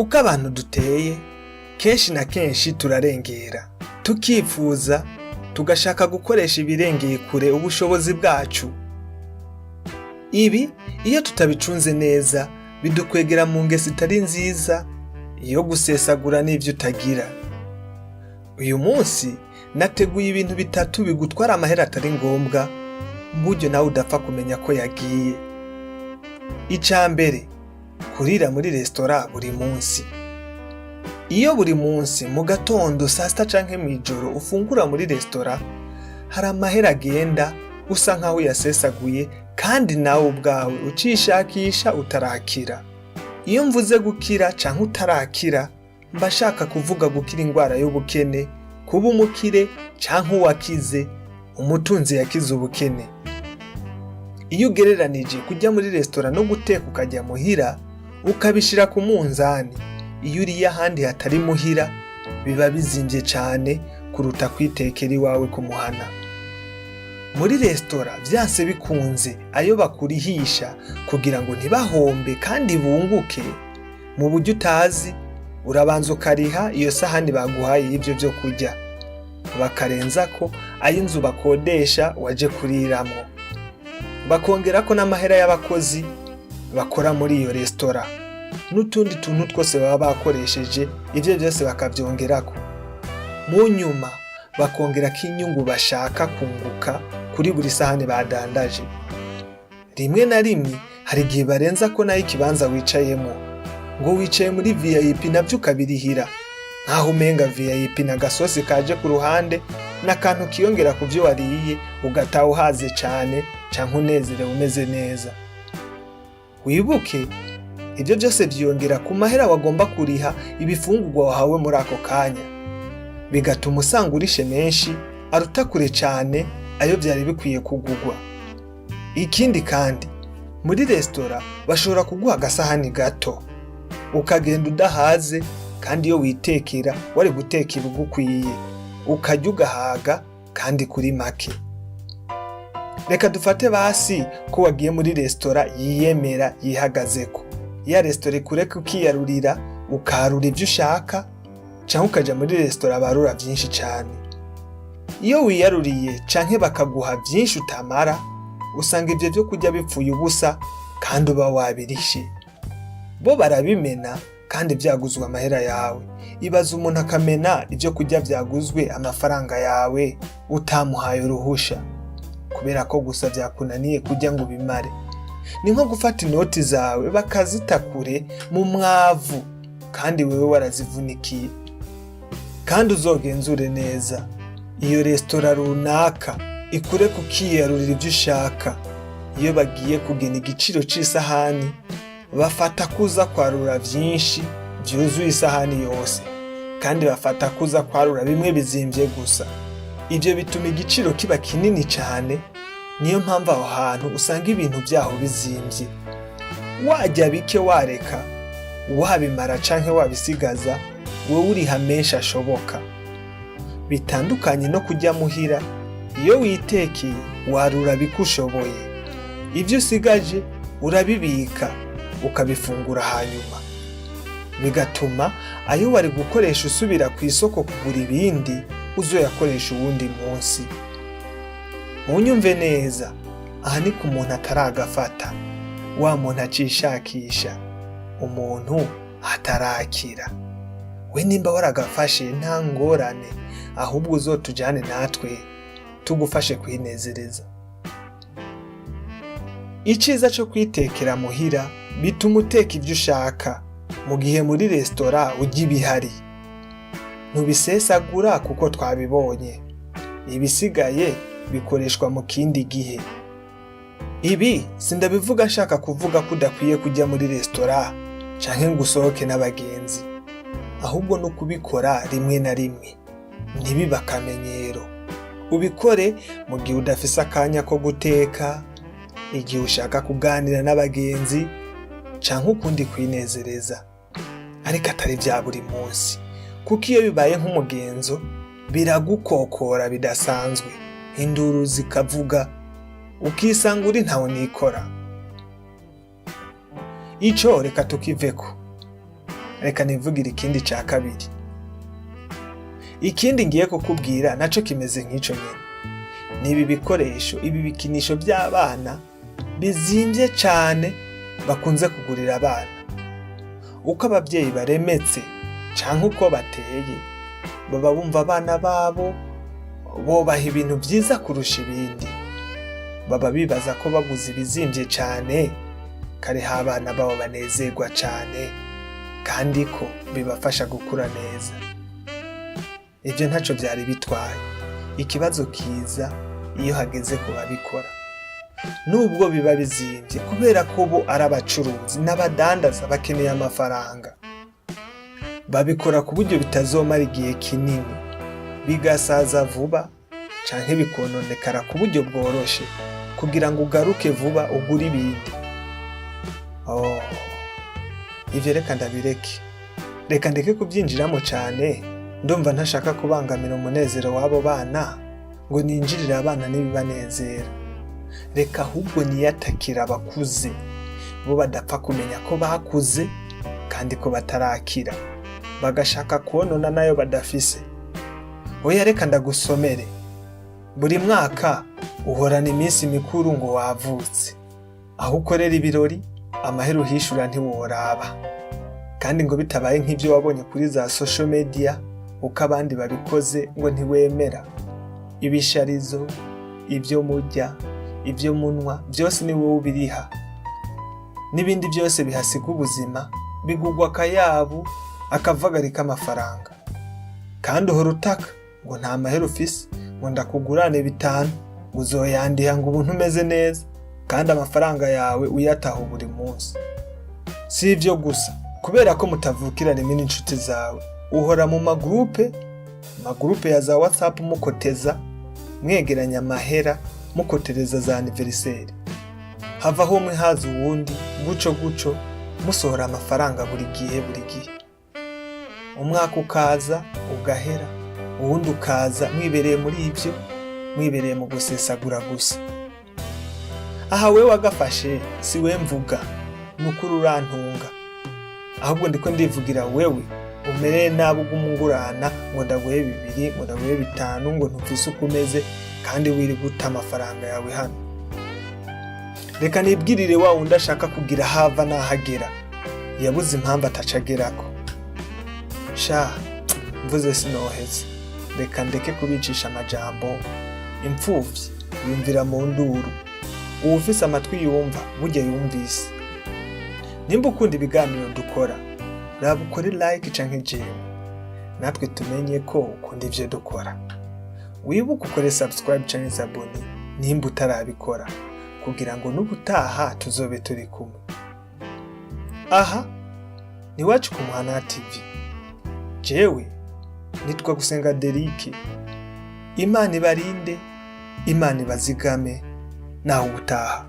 Uko abantu duteye, kenshi na kenshi turarengera, tukifuza, tugashaka gukoresha ibirengeye kure ubushobozi bwacu. Ibi iyo tutabicunze neza bidukwegera mu ngeso itari nziza yo gusesagura n'ivyo utagira. Uyu munsi nateguye ibintu bitatu bigutwara amahera atari ngombwa, buryo nawe udapfa kumenya ko yagiye. Ica mbere, kurira muri resitora buri munsi. Iyo buri munsi mu gatondo, sasita canke mw'ijoro ufungura muri resitora, hari amahera agenda usa nkaho uyasesaguye kandi nawe ubwawe ucishakisha, utarakira. Iyo mvuze gukira canke utarakira, mba shaka kuvuga gukira ingwara y'ubukene, kuba umukire canke uwakize, umutunzi yakize ubukene. Iyo ugereranije kujya muri resitora no guteka ukajya muhira, ukabishira ku munzani, iyo uriye ahandi hatari muhira biba bizimvye cane kuruta kwitekera iwawe ku muhana. Muri resitora vyanse bikunze ayo bakurihisha kugira ngo ntibahombe kandi bunguke mu buryo utazi, urabanza ukariha iyo sahani baguhaye y'ivyo vyo kurya, bakarenzako ay'inzu bakodesha waje kuriramwo, bakongerako n'amahera y'abakozi bakora muri iyo resitora n'utundi tuntu twose baba bakoresheje. Ivyo vyose bakavyongerako, mu nyuma bakongerako inyungu bashaka kunguka kuri buri sahani badandaje. Rimwe na rimwe hari igihe barenzako nayo ikibanza wicayemo, ngo wicaye muri VIP, navyo ukabirihira nkaho umenga VIP na gasosi kaje ku ruhande n'akantu kiyongera ku vyo wariye, ugataha uhaze cane canke unezerewe, umeze neza. Wibuke, ibyo byose vyiyongera ku mahera wagomba kuriha ibifungurwa wahawe muri ako kanya, bigatuma usanga urishe menshi aruta kure cane ayo vyari bikwiye kugurwa. Ikindi kandi, muri resitora bashobora kuguha agasahani gato ukagenda udahaze, kandi iyo witekera wari guteka ibigukwiye, ukarya ugahaga kandi kuri make. Reka dufate basi ko wagiye muri resitora yiyemera, yihagazeko, ya resitora ikureka ukiyarurira, ukarura ivyo ushaka, canke ukaja muri resitora barura vyinshi cane. Iyo wiyaruriye canke bakaguha vyinshi utamara, usanga ivyo vyo kurya bipfuye ubusa kandi uba wabirishe. Bo barabimena kandi vyaguzwe amahera yawe. Ibaza umuntu akamena ivyo kurya vyaguzwe amafaranga yawe utamuhaye uruhusha, kubera ko gusa vyakunaniye kurya ngo ubimare. Ni nko gufata inoti zawe bakazita kure mu mwavu kandi wewe warazivunikiye. Kandi uzogenzure neza iyo resitora runaka ikureka ukiyarurira ivyo ushaka, iyo bagiye kugena igiciro c'isahani bafata kuza kwarura vyinshi vyuzuye isahani yose, kandi bafata kuza kwarura bimwe bizimvye gusa. Ivyo bituma igiciro kiba kinini cane. Niyo mpamvu aho hantu usanga ibintu vyaho bizimvye. Warya bike, wareka, wabimara canke wabisigaza, wewe uriha menshi ashoboka. Bitandukanye no kurya muhira. Iyo witekeye warura bike ushoboye, ivyo usigaje urabibika ukabifungura hanyuma, bigatuma ayo wari gukoresha usubira ku isoko kugura ibindi uzoyakoresha uwundi munsi. Munyumve neza, aha ni ku muntu ataragafata, wa muntu acishakisha, umuntu atarakira. We nimba waragafashe nta ngorane, ahubwo uzotujane natwe tugufashe kwinezereza. Iciza co kwitekera muhira, bituma uteka ivyo ushaka, mu gihe muri resitora urya ibihari. Ntubisesagura kuko twabibonye, ibisigaye bikoreshwa mu kindi gihe. Ibi sindabivuga nshaka kuvuga ko udakwiye kujya muri resitora canke ngo usohoke n'abagenzi, ahubwo no kubikora rimwe na rimwe, ntibibe akamenyero. Ubikore mu gihe udafise akanya ko guteka, igihe ushaka kuganira n'abagenzi canke ukundi kwinezereza, ariko atari vya buri munsi, kuko iyo bibaye nk'umugenzo biragukokora bidasanzwe, induru zikavuga, ukisanga uri ntawe nikora. Ico reka tukiveko. Reka nivugire ikindi ca kabiri. Ikindi ngiye kukubwira naco kimeze nk'ico nyene. Ni ibi bikoresho, ibi bikinisho by'abana bizimvye cane bakunze kugurira abana. Uko ababyeyi baremetse canke uko bateye, baba bumva abana babo bobaha ibintu vyiza kurusha ibindi. Baba bibaza ko baguze ibizimvye cane kariho abana babo banezerwa cane, kandi ko bibafasha gukura neza. Ibyo ntaco vyari bitwaye. Ikibazo kiza iyo hageze ku babikora. Nubwo biba bizimvye, kubera ko bo ari abacuruzi n'abadandaza bakeneye amafaranga, babikora ku buryo bitazomara igihe kinini, bigasaza vuba canke bikononekara ku buryo bworoshe, kugira ngo ugaruke vuba ugure ibindi. Oh, ivyo reka ndabireke, reka ndeke kubyinjiramo cane. Ndumva ntashaka kubangamira umunezero w'abo bana ngo ninjirire abana n'ibibanezera. Reka ahubwo niyatakira abakuze, bo badapfa kumenya ko bakuze kandi ko batarakira, bagashaka konona nayo badafise. Oya, reka ndagusomere. Buri mwaka uhorana iminsi mikuru ngo wavutse, aho ukorera ibirori, amahera uhishura ntiworaba. Kandi ngo bitabaye nk'ibyo wabonye kuri za social media uko abandi babikoze, ngo ntiwemera. Ibisharizo, ibyo murya, ibyo munywa, byose ni wowe ubiriha, n'ibindi byose bihasiga ubuzima bigugwa akayabu, akavagari k'amafaranga. Kandi uhora utaka ngo nta mahera ufise, ngo ndakugurane 5, ngo uzoyandiha, ngo ubu ntumeze neza, kandi amafaranga yawe uyataha buri munsi. Si ibyo gusa, kubera ko mutavukira rimwe n'inshuti zawe, uhora mu ma groupe ya za WhatsApp, mukoteza, mwegeranya amahera, mukotereza za anniversaire. Havaho umwe haza uwundi, guco guco musohora amafaranga buri gihe, buri gihe. Umwaka ukaza ugahera, uwundi ukaza, mwibereye muri ibyo, mwibereye mu gusesagura gusa. Aha we wagafashe, si we mvuga, ni ukuri urantunga. Ahubwo ndiko ndivugira wewe umereye nabi, uguma ngo ndaguhe 2, ngo ndaguhe 5, ngo ntufise uko umeze, kandi wiri guta amafaranga yawe hano. Reka nibwirire wa wundi ashaka kugira hava n'ahagera, yabuze impamvu atacagerako. Sha, mvuze sinoheze. Reka ndeke kubicisha amajambo. Imfuvyi yumvira mu nduru. Uwufise amatwi yumva burya yumvise. Nimba ukunda ibiganiro dukora, raba ukore like canke j'aime, natwe tumenye ko ukunda ivyo dukora. Wibuke ukore subscribe canke s'abonner nimba utarabikora, kugira ngo n'ubutaha tuzobe turi kumwe. Aha ni Iwacu ku Muhana TV. Jewe nitwa Gusenga Derike. Imana ibarinde, Imana ibazigame. Nawe ubutaha.